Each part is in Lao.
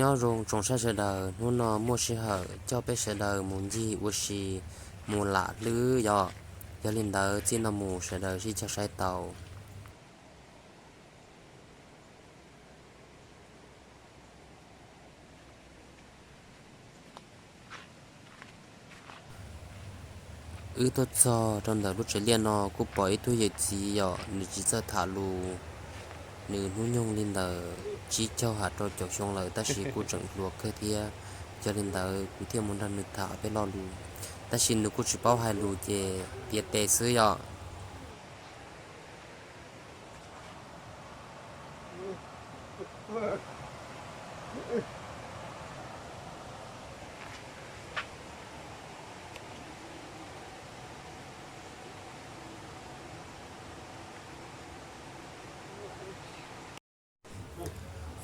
Nyob zoo tsoom saib sawv daws, hnub no muaj sij hawm coj peb sawv daws mus ncig ua si mus lam hlwb yom. Yog li ntawd txij no mus sawv daws sib cog saib tau. Wb tuaj txog rau ntawm lub tsev liaj no kuj pom ib tug yawm txiv yom, nws tsis txawj tham lus. Nws hnub nyoog li ntawd tsib caug ham rau caum xyoo lawm, tab sis kuj tseem hluas kawg thiab. Yog li ntawd kuv thiaj mus nrog nws tham peb lo lus, tab sis nws kuj tsis paub hais lus ces piav tes xwb yom.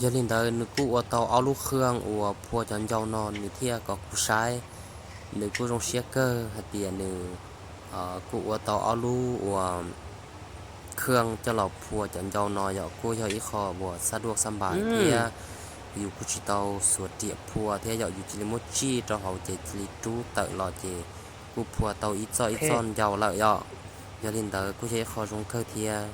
Yog li ntawd nws kuj ua tau ob lub khwj uas phua cov ncau no nws thiaj kom kuv saib. Nws kuj zoo siab kawg hais tias nws kuj ua tau ob lub uas khwj coj los phua cov ncau no yom, kuj yog ib qho uas xab duaj xab npais thiab. Yus kuj tsis tau xuas riam phua thiab yom, yus cia li muab tsij rau hauv ces cia li rub tawm los ces kuj phua tau ib txoj ib txoj ncau lawm yom. Yog li ntawd kuj yog ib qho zoo kawg thiab.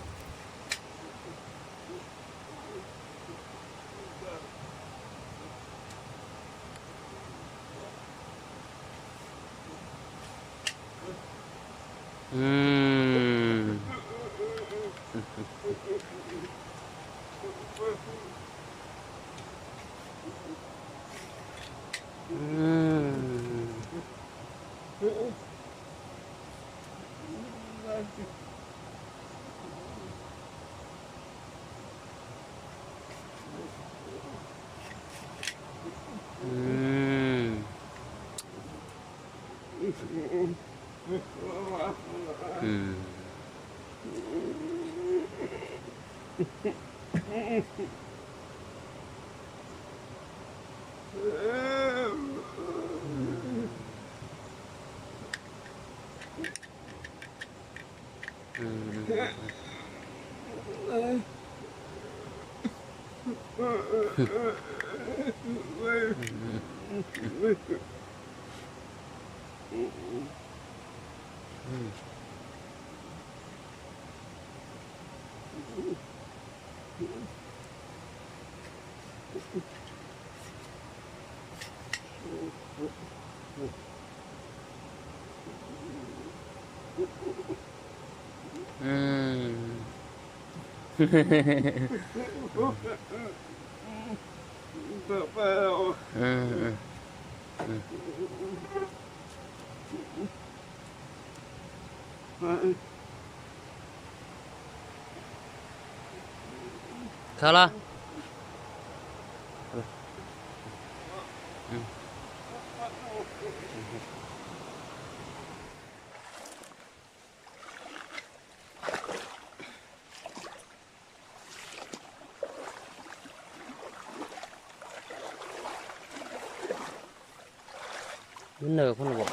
ມັນເນີພຸ້ນລະບໍ?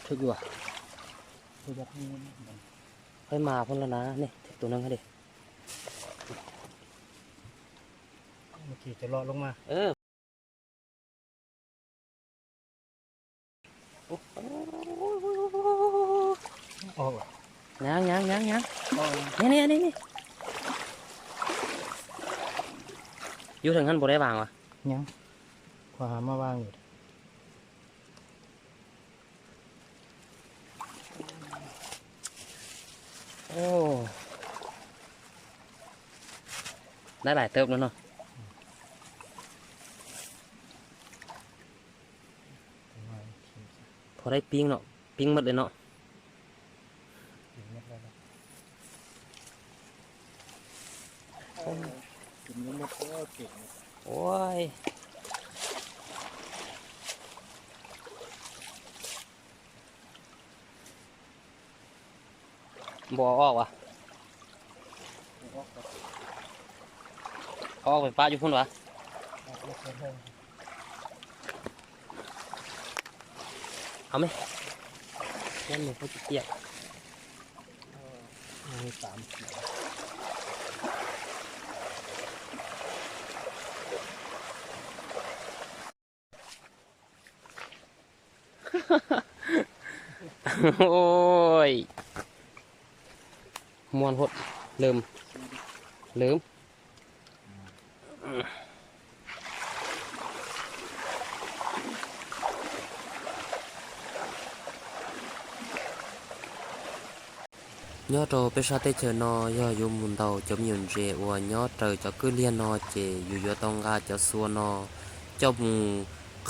ຖືກຢູ່ຫວາ? ຂ້ອຍມາພຸ້ນແລ້ວນະ ນີ້ ຖືກໂຕໜຶ່ງຫັ້ນເດ. ເມື່ອກີ້ຈະເລາະລົງມາ ເອີ. ອອກ ຍັງ ຍັງ ຍັງ ຍັງ ອອກ ນີ້ ນີ້ ນີ້ ນີ້ ຢູ່ເທິງຫັ້ນບໍ່ໄດ້ວາງຫວາ? ຍັງ ຂ້ອຍຫາມາວາງຢູ່. ໂອ້ ໄດ້ຫຼາຍເຕີບແລ້ວເນາະ. ພໍໄດ້ປີ້ງເນາະ ປີ້ງໝົດເລີຍເນາະ. ກິນໝົດ ກິນໝົດ ກິ ໂອ້ຍ ບໍ່ເອົາອອກຫວາ? ເອົາອອກໄປປະຢູ່ພຸ້ນຫວາ? ເອົາໄໝ? ແມ່ນ ມັນຊິປຽກ. ເອີ ມີສາມ ໂອ້ຍ ມ່ວນໂພດ ເລີ່ມ ເລີ່ມ. ນອກຈາກເປັນຊາວເຕເຊີນອ ເຮົາຢູ່ໝູ່ເຮົາຈະມີຢູ່ເຈ ອວນນອກຈາກເຈົ້າຄືລຽນນອ ເຈ ຢູ່ຢວດຕອງກາເຈົ້າຊວນນອ ເຈົ້າໝູ່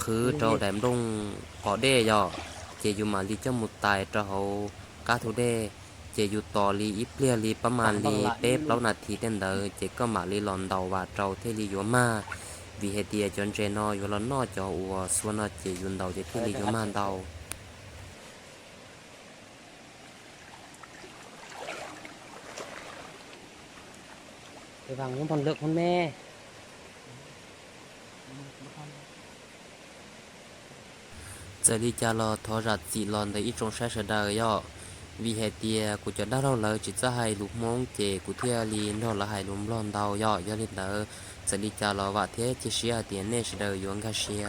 ຄືເຈົ້າແດມດົງເກາະເດຍອ ເຈ ຢູ່ມາລີເຈົ້າໝູ່ຕາຍເຈົ້າເຮົາກາທູເດ ເຈ ຢູ່ຕໍ່ລີອີເປຍລີປະມານລີເປັບເຫຼົ່ານາທີເຕັນເດີ ເຈ ກໍມາລີລອນເດົາວ່າເຈົ້າເທລີຢູ່ມາ ວິເຮເຕຍຈອນເຈນອ ຢູ່ລອນນອ ເຈົ້າອວນຊວນນອ ເຈ ຢູ່ເດົາ ເຈ ເທລີຢູ່ມາເດົາ. ໄປວາງຢູ່ບ່ອນເລິກພຸ້ນແມ່. ເຈີລີຈາລໍທໍຈາດຊິລອນເດີອີ່ຈົງໄຊສະເດີຍອ ວິເຮເຕຍ ກູຈະດາວເລົ່າເລີຍ ຈິດຈະໃຫ້ລູກໂມງເຈ ກູເທຍລີນດອລລະໃຫ້ລວມລອນເດົາຍອ ຍອດລິນເດີ ເຈີລີຈາລໍວະເທຍເຈເຊຍ ເຕຍເນສະເດີ ຍວງກາເຊຍ.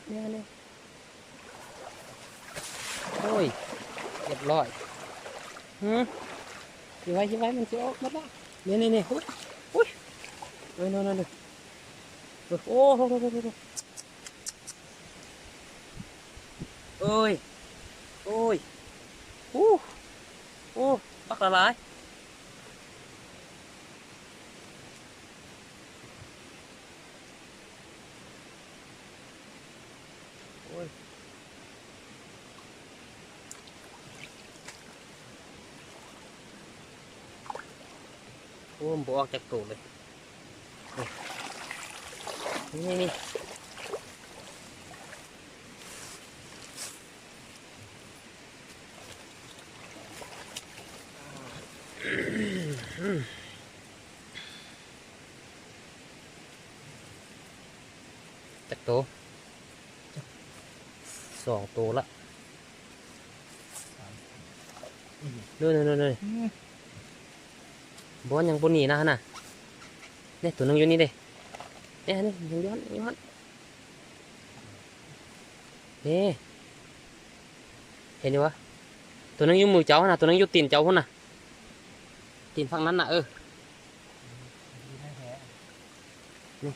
ນີ້ ນີ້ ໂອ້ຍ ຮຽບຮ້ອຍ. ຫື ຊິໄວ້ ຊິໄວ້ ມັນຊິອອກໝົດລະ. ນີ້ ນີ້ ນີ້ ໂອ້ຍ ໂອ້ຍ ໂອ້ຍ ໂອ້ຍ ໂອ້ຍ ໂອ້ຍ ໂອ້ຍ ໂອ້ຍ ໂອ້ຍ ໂອ້ຍ ໂອ້ຍ ໂອ້ຍ ບັກຫຼາຍໆ. ໂອ້ຍ ໂອ້ ມັນບໍ່ອອກຈັກໂຕເລີຍ. ນີ້ ນີ້ ນີ້. ຈັກໂຕ? ສອງໂຕລະ. ໂດຍ ໂດຍ ໂດຍ ໂດຍ. ອືມ ບໍ່ ຍັງບໍ່ໜີນະຫັ້ນນະ. ນີ້ ໂຕໜຶ່ງຢູ່ນີ້ເດ້. ນີ້ ນີ້ ຍັງຢູ່ຫັ້ນ ຍັງຢູ່ຫັ້ນ. ນີ້ ເຫັນຢູ່ຫວາ? ໂຕໜຶ່ງຢູ່ມືເຈົ້າຫັ້ນນະ ໂຕໜຶ່ງຢູ່ຕີນເຈົ້າພຸ້ນນະ. ຕີນຝັ່ງນັ້ນນະ ເອີ ນີ້.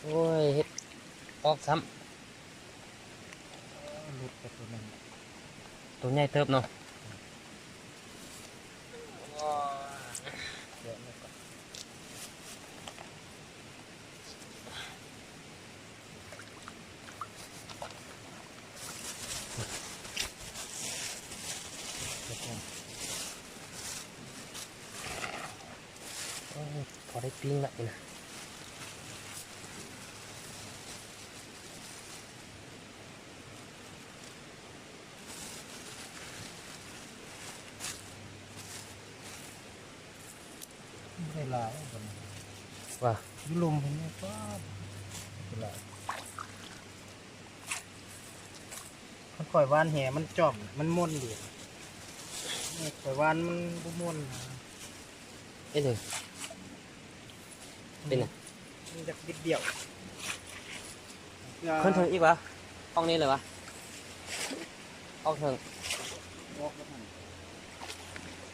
ໂອ້ຍ ເຮັດອອກຊ້ຳ. ເອີ ຫຼຸດໄປໂຕໜຶ່ງ. ໂຕໃຫຍ່ເຕີບເນາະ. ໂອ້ ພໍໄດ້ປີ້ງລະນີ້ນະ. ບໍ່ໄດ້ຫຼາຍ ວ່າ ຢູ່ລຸ່ມພຸ້ນ ປາດ ບໍ່ໄດ້ຫຼາຍ. ຄັນຂ້ອຍຫວ່ານແຫມັນຈ້ອມ ມັນມົນດີ. ນີ້ຂ້ອຍຫວ່ານມັນບໍ່ມົນ. ເອີ ເປັນຫຍັງ? ມັນຢາກບິດບ້ຽວ. ຂຶ້ນເທິງອີກວະ? ອອກນີ້ເລີຍວະ? ອອກເທິງ ອອກບໍ່ທັນ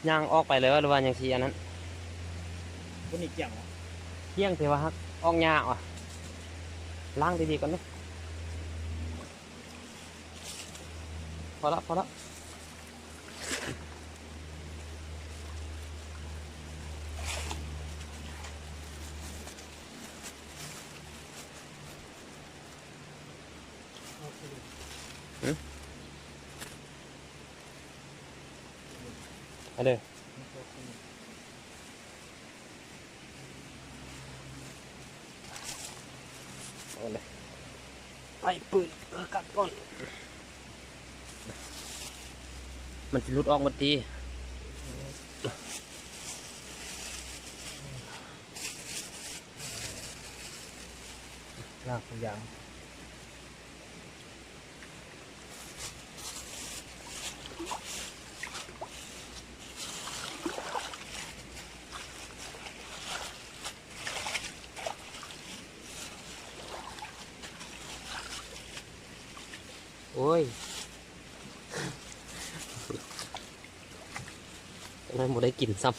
ຍ່າງອອກໄປເລີຍວະ ຫຼືວ່າຍັງຊິອັນນັ້ນ? ບໍ່ນີ້ກ້ຽງຫວາ? ກ້ຽງ ແຕ່ວ່າຫາກອອກຍາກວະ. ລ້າງດີໆກ່ອນເດີ້. ພໍລະ ພໍລະ. ມາເດີ້. ເອົາເລີຍ ໄປປືນ ເອີ ກັດກ່ອນ ມັນຊິຫຼຸດອອກໝົດຕິ. ລາກທຸກຢ່າງ. ໂອ້ຍ ຈັ່ງໃດບໍ່ໄດ້ກິນຊ້ຳ.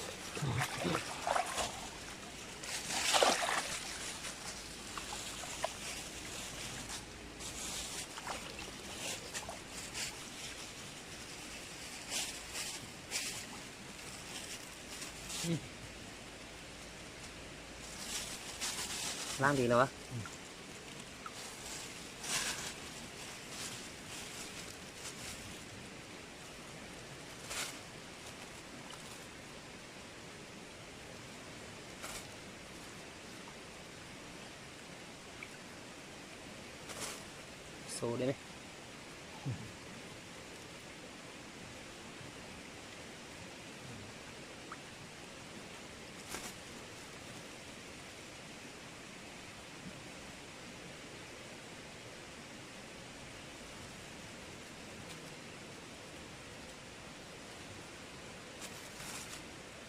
ລ້າງດີແລ້ວວະ? ໂຊໄດ້ໄໝ?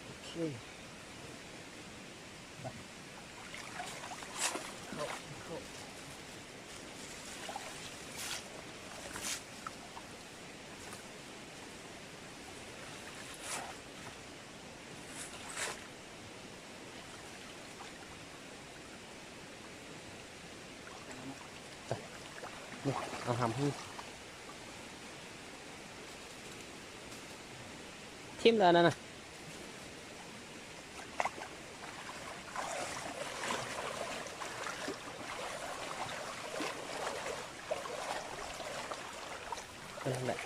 ໂອເຄ ໄປ ເຂົ້າ ເຂົ້າ. ນີ້ ເອົາຫຳ ຖິ້ມແລ້ວນັ້ນນະ. ນັ້ນແຫຼະ.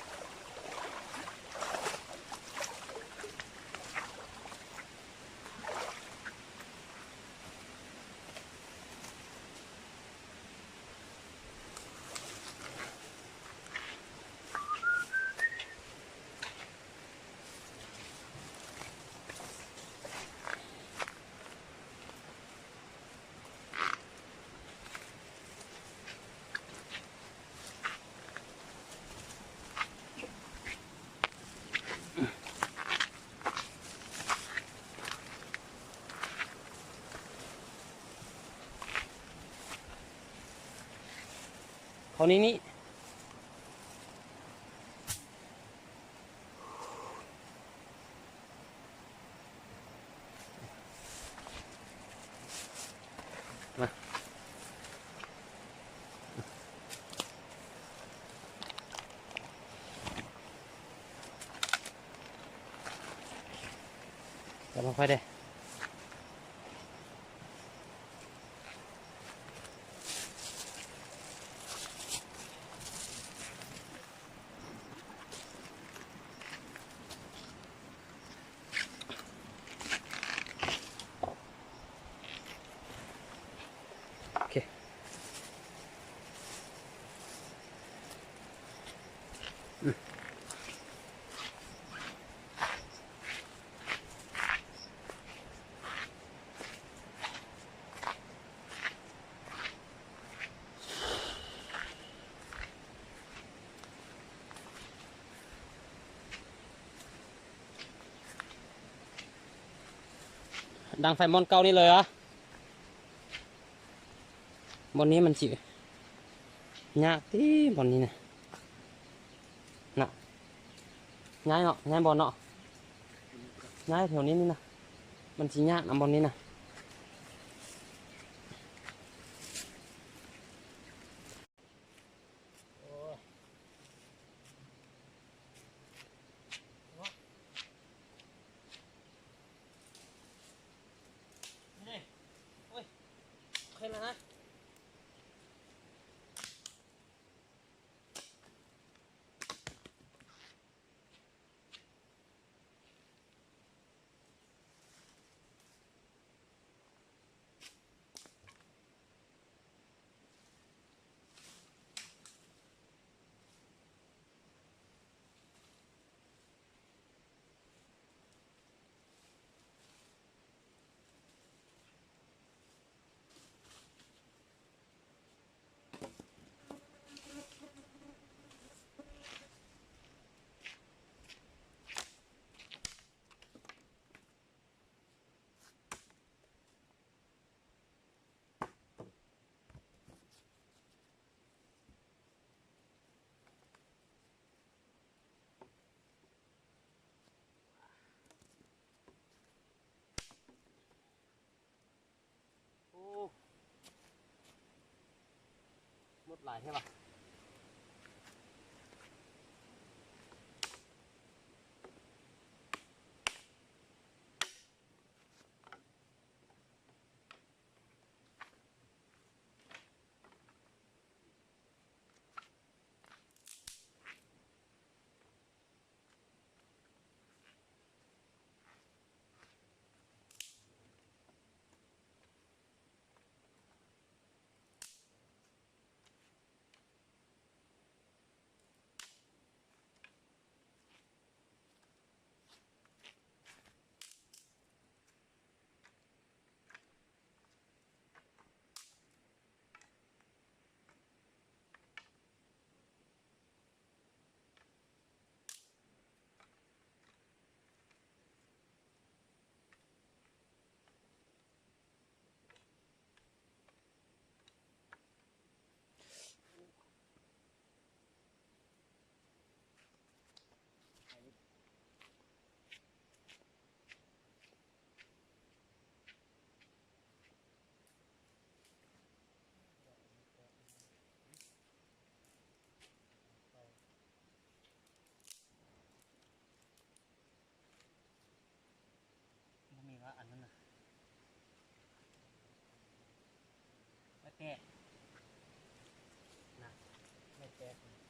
ເຂົ້ານີ້ນີ້. ມາ ຈັບມາຄ່ອຍເດ້. ໂອເຄ ອືມ. ດັງໄຟບ່ອນເກົ່ານີ້ເລີຍຫວາ? ບ່ອນນີ້ມັນຊິຍາກຕິ ບ່ອນນີ້ນະ ນະ ຍ້າຍເນາະ ຍ້າຍບ່ອນເນາະ ຍ້າຍແຖວນີ້ນີ້ນະ ມັນຊິຍາກນຳບ່ອນນີ້ນະ. ນີ້ ໂອ້ຍ ໂອເຄແລ້ວນະ.ໂອ້ ມົດຫຼາຍແທ້ຫວາ. ບໍ່ມີວ່າອັນນັ້ນນະ ໄມ້ແປກນະ ໄມ້ແປກນະ.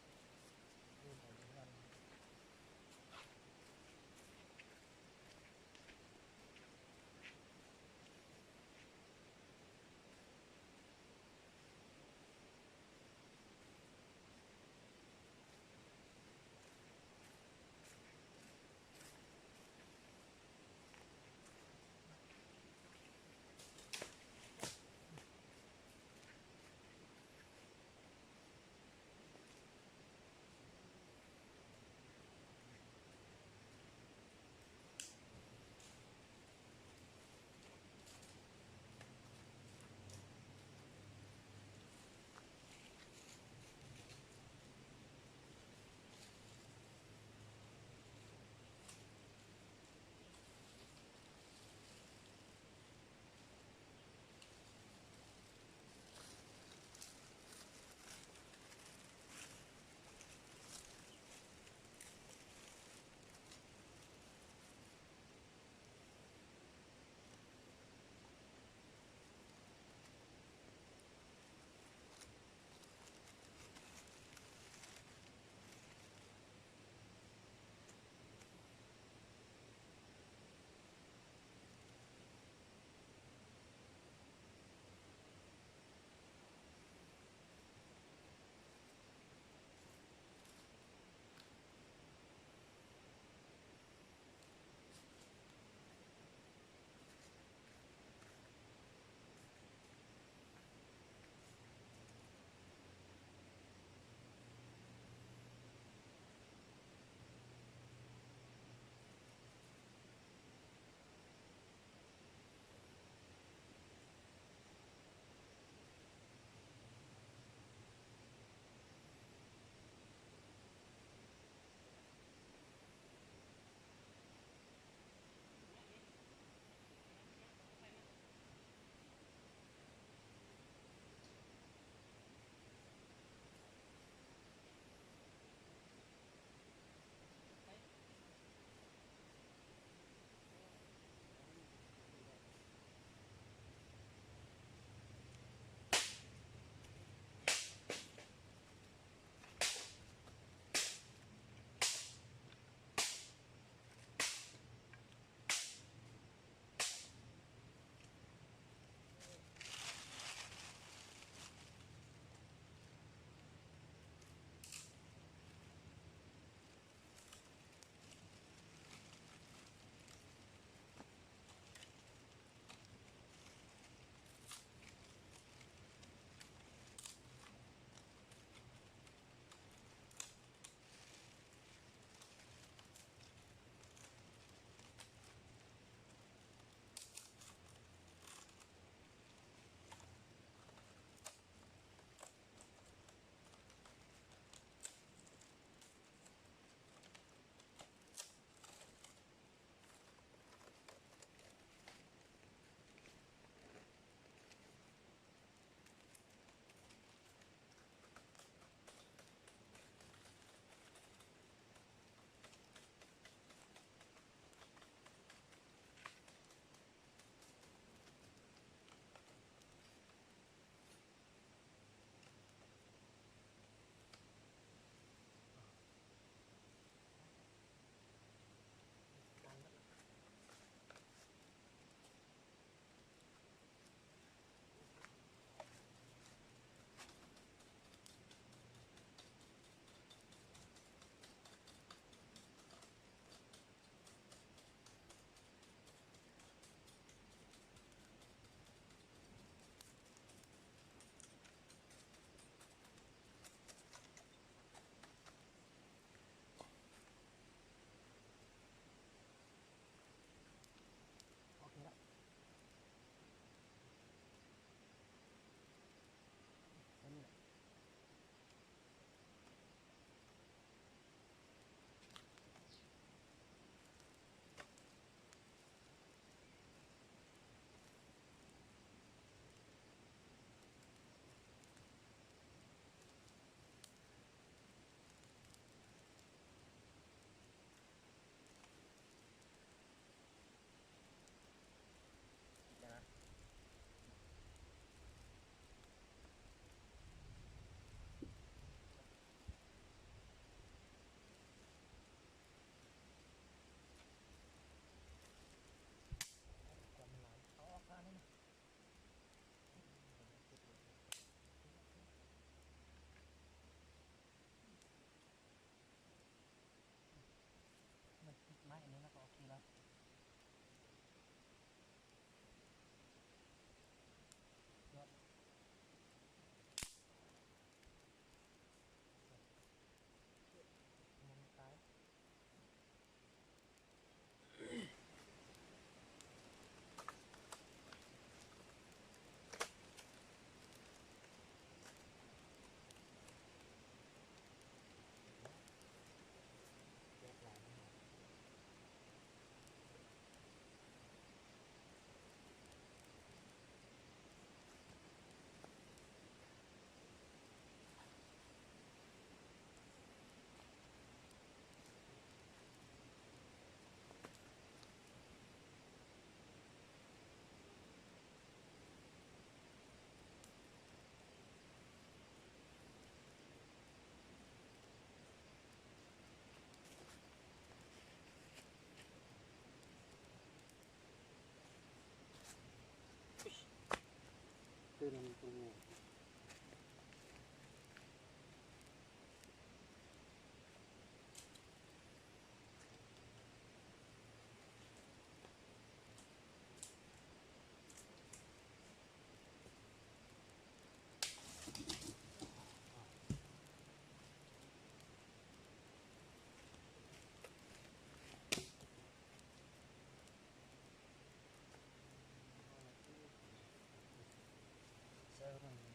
Seven.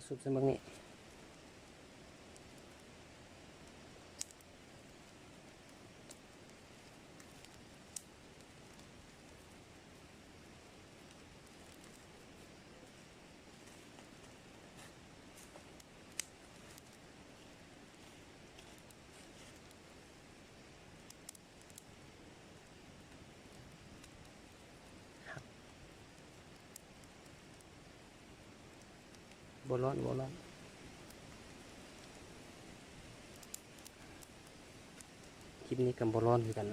ຊຸບໃສ່ເບິ່ງນີ້. ບໍ່ຮ້ອນ ບໍ່ຮ້ອນ. ຄລິບນີ້ກໍບໍ່ຮ້ອນຄືກັນ.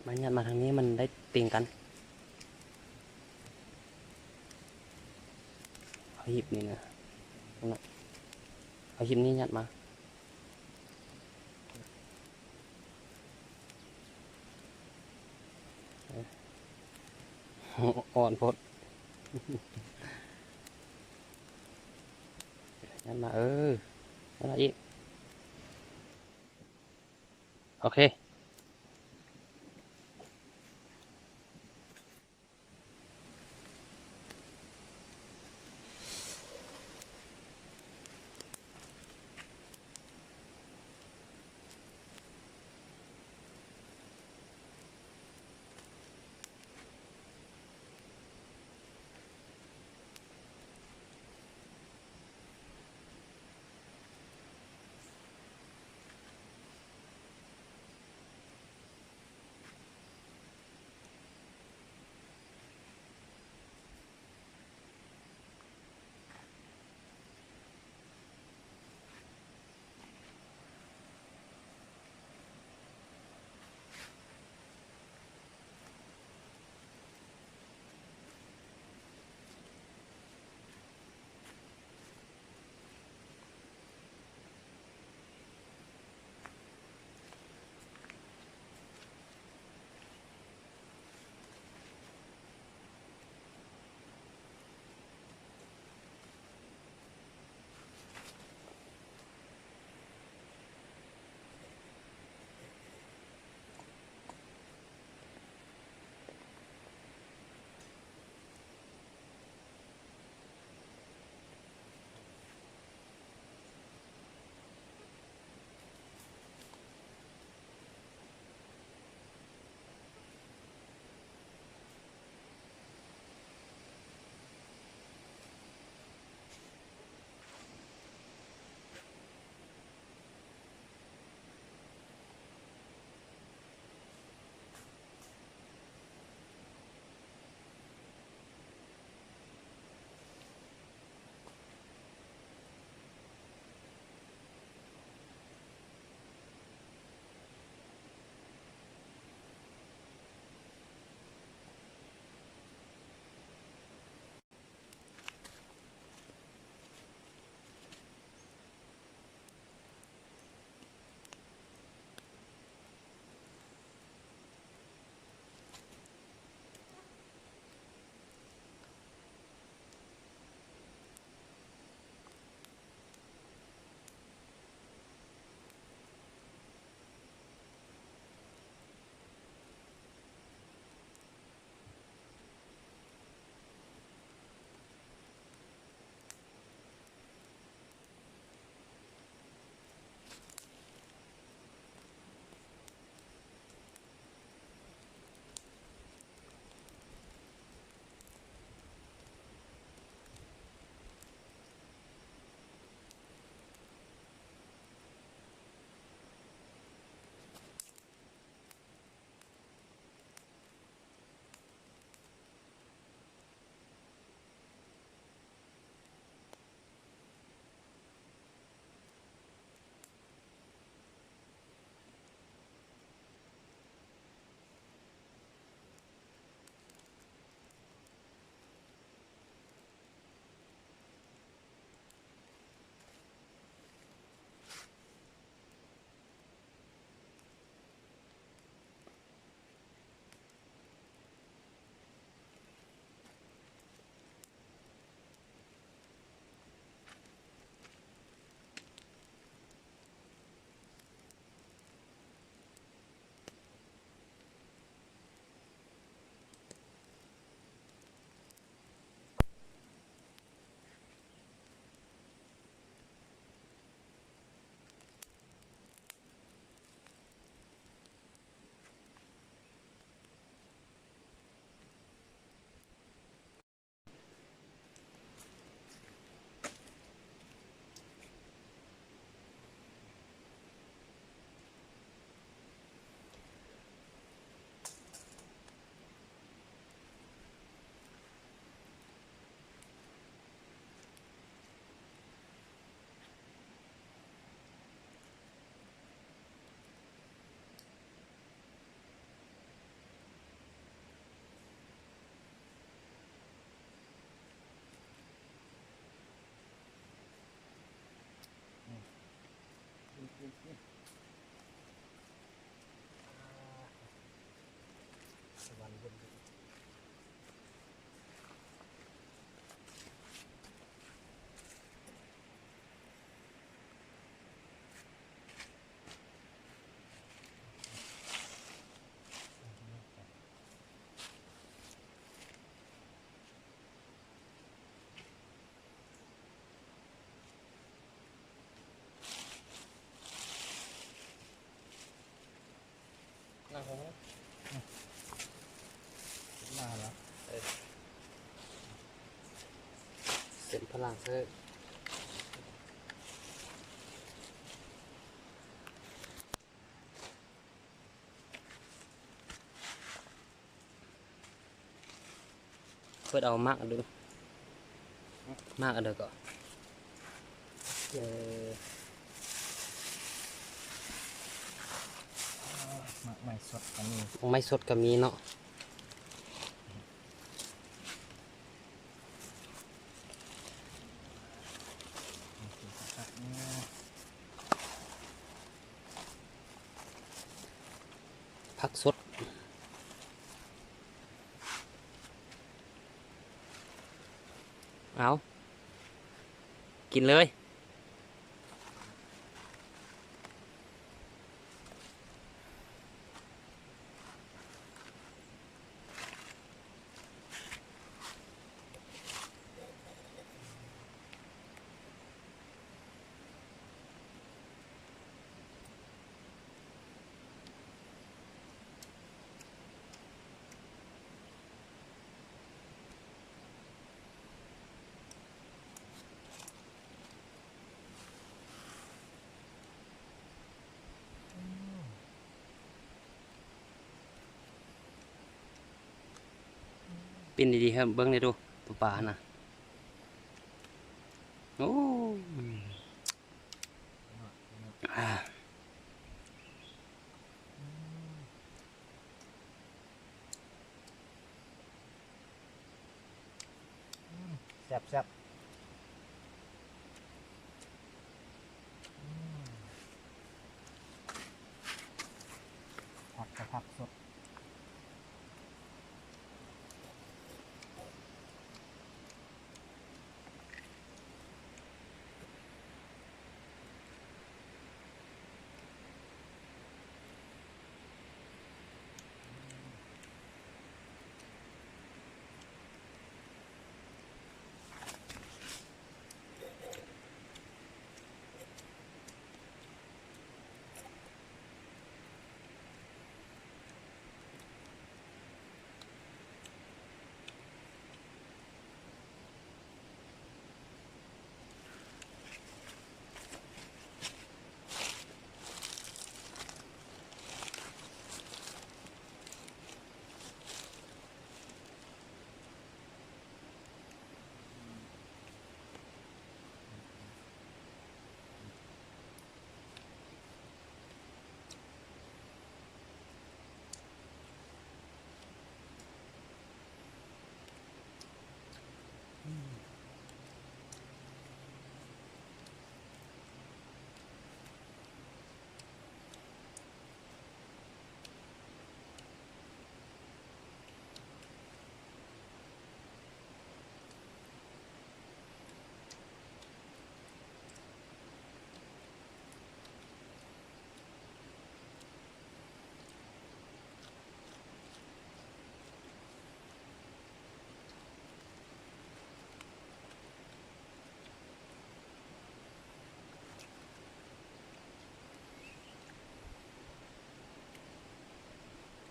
ມາ ຍັດມາທາງນີ້ ມັນໄດ້ຕິງກັນ. ເອົາຫີບນີ້ນະ ເອົາຫີບນີ້ຍັດມາ. ອ່ອນໂພດ. ຍັດມາ ເອີ ຍັດມາອີກ. ໂອເຄ. ເຕີມພະລັງໃສ່. ເປີດເອົາໝາກອັນເດີ ໝາກອັນເດີກໍ ເອີ ໝາກໄມ້ສົດກໍມີ ໝາກໄມ້ສົດກໍມີເນາະ. ຜັກສົດ ເອົາ ກິນເລີຍ. ປິ່ນດີໆ ໃຫ້ເບິ່ງແດ່ດູ ປາປາຫັ້ນນະ. ໂອ້ ອາ. ແຊບໆ ອືມ ຜັກກະຜັກສົດ.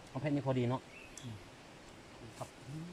ເອົາເຜັດນີ້ພໍດີເນາະ. ອືມ ຄັບ ອືມ.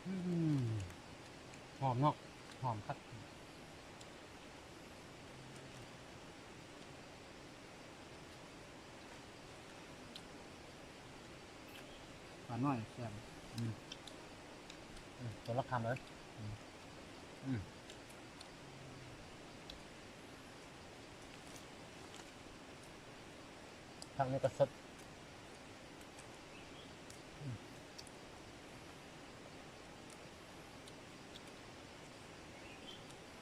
ອືມ ຫອມເນາະ ຫອມຄັກ. ປານ້ອຍແຊບ. ອືມ ອືມ ຕົວລະຄຳເລີຍ. ອືມ ອືມ. ຜັກນີ້ກໍສົດ. ອືມ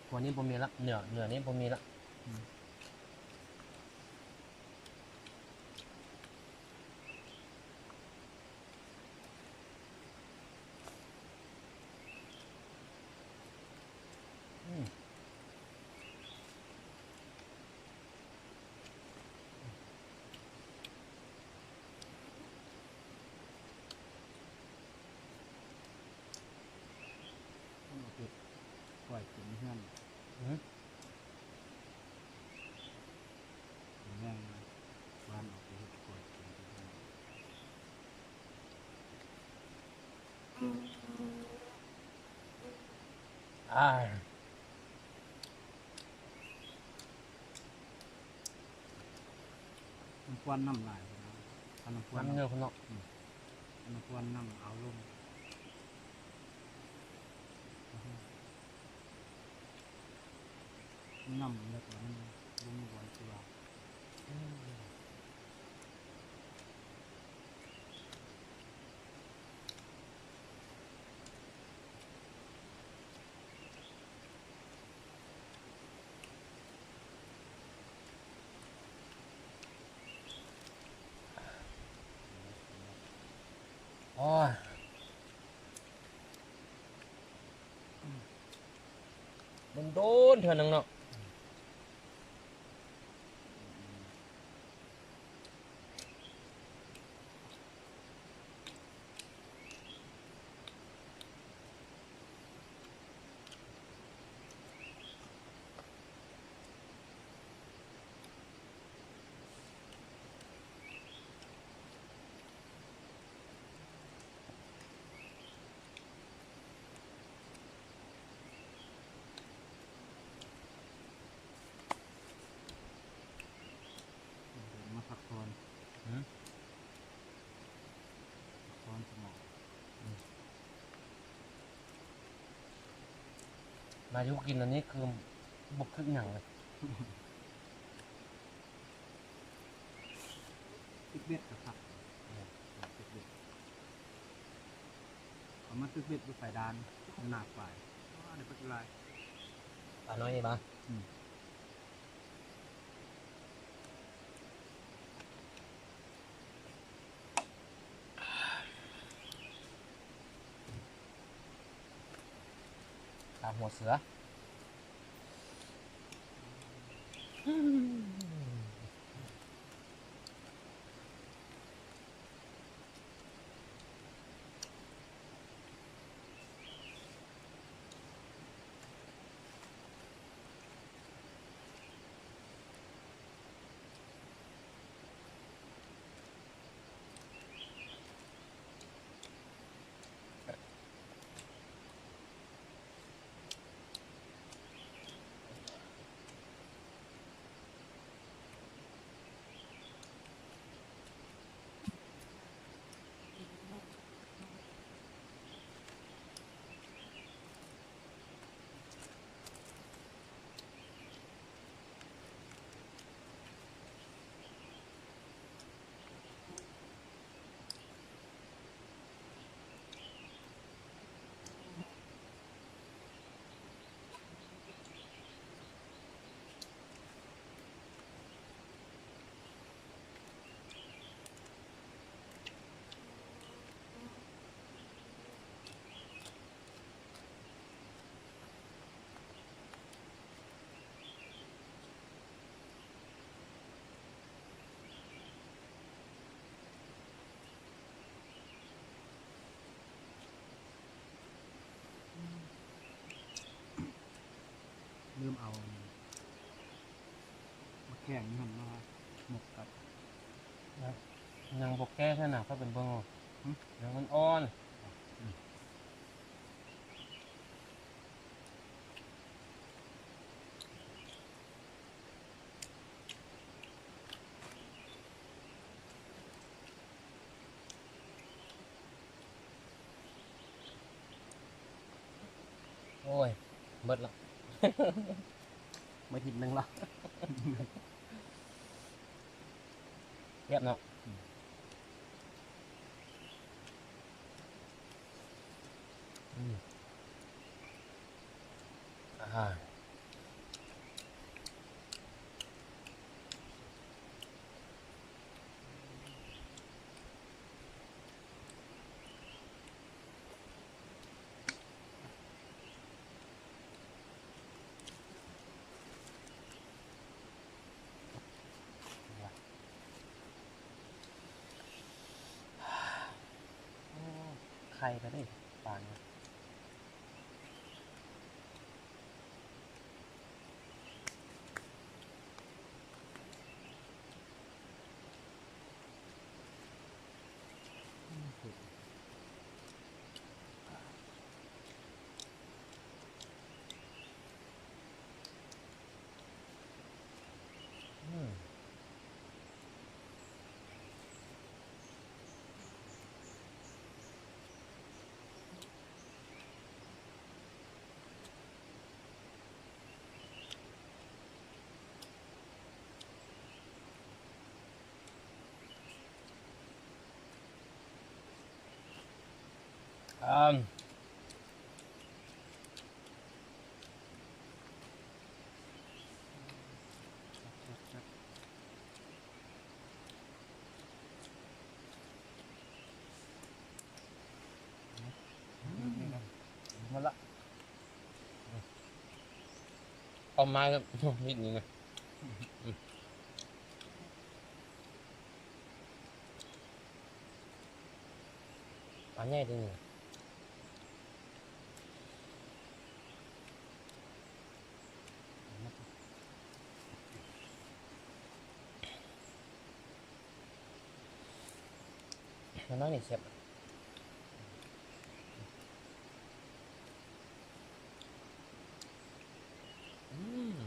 ຫົວນີ້ບໍ່ມີລະ ເນື້ອ ເນື້ອນີ້ບໍ່ມີລະ. ອືມ. ກິນເຮືອນ ອື ກິນແຮງ ວານອອກໄປເຮັດກວດກິນທີ່ເຮືອນ ອາຍ. ນ້ຳພວນນ້ຳຫຼາຍພຸ້ນນະ ຄັນນ້ຳພວນ ນ້ຳເໜືອພຸ້ນເນາະ ອືມ ຄັນນ້ຳພວນນ້ຳເອົາລົງ ນ້ຳເລິກ ມັນບໍ່ມີບ່ອນຊິວ່າ ອືມ. ໂອ້ຍ ດົນໆ ເທື່ອໜຶ່ງເນາະ. ມາພັກຜ່ອນ ຫື ພັກຜ່ອນສະໝອງ ອືມ. ມາຢູ່ກິນອັນນີ້ຄືບໍ່ຄິດຫຍັງເລີຍ ຕຶກເບັດກະຄັກ ອືມ ຕຶກເບັດ ເຂົາມາຕຶກເບັດຢູ່ໄຟດານ ຢູ່ໜ້າຝາຍ ວ້າ ໄດ້ປາຫຼາຍ ປານ້ອຍນີ້ບໍ? ອືມ. ຕາມຫົວເສືອ ລືມເອົາໝາກແຂ້ງຢູ່ຫັ້ນມາໝົກກັບ ຍັງບໍ່ແກ່ຊັ້ນນະ ຂ້ອຍໄປເບິ່ງ ຫຶ ຍັງອ່ອນໆ ອືມ. ໂອ້ຍ ໝົດລະ ໝົດຫີບໜຶ່ງລະ ແຊບເນາະ ອືມ. ອາຫານ ໂອ້ ໄຂ່ລະເດ້ ປານີ້. ອ້າມ ໝົດລະ ເອົາມາແລ້ວ ນິດໜຶ່ງນະ ອືມ ປາໃຫຍ່ເດ້ນີ້ ນ້ອຍໆນີ້ແຊບ ອືມ.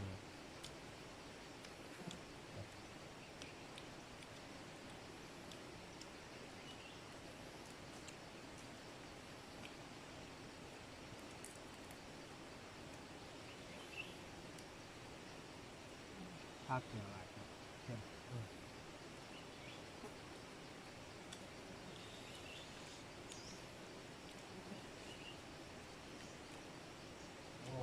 ພາກແກງຫຼາຍເນາະ ເຂັ້ມ ເອີ ໂອ້ ອ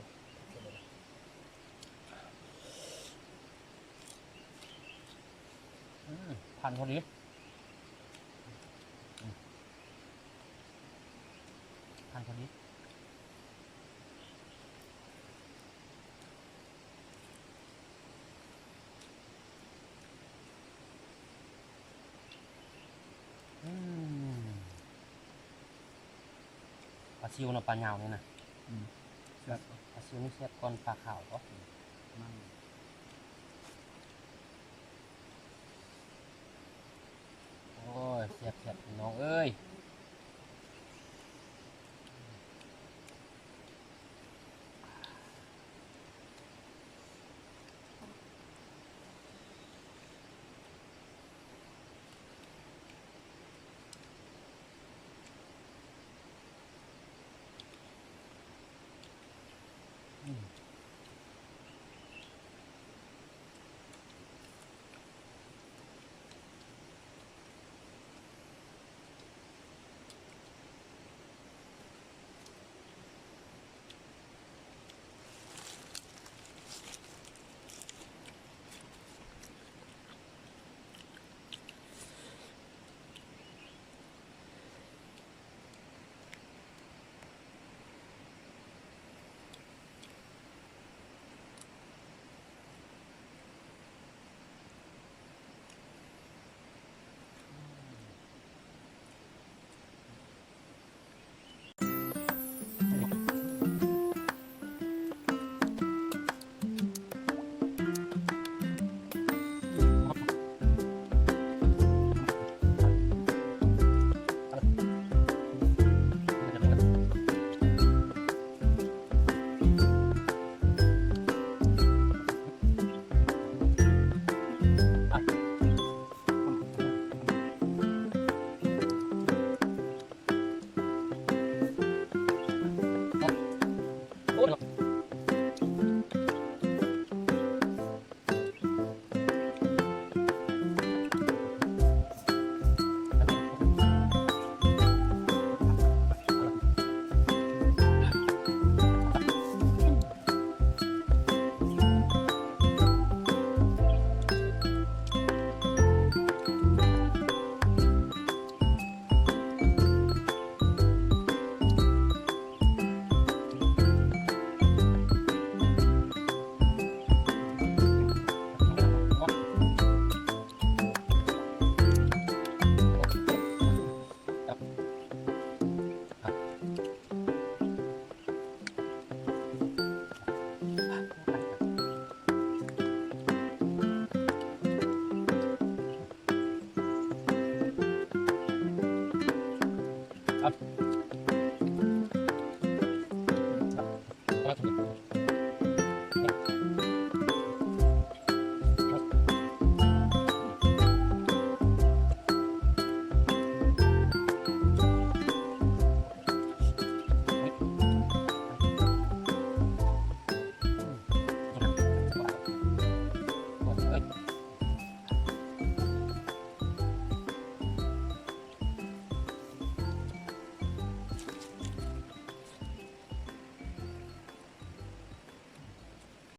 ືມ ພັນພໍດີ ອືມ ພັນພໍດີ. ອືມ ປາຊິວເນາະ ປາຍາວນີ້ນະ ອືມ ແຊບ ປາຊິວນີ້ແຊບກ່ອນປາຂາວເນາະ ມັນ ໂອ້ຍ ແຊບໆ ພີ່ນ້ອງເອີຍ.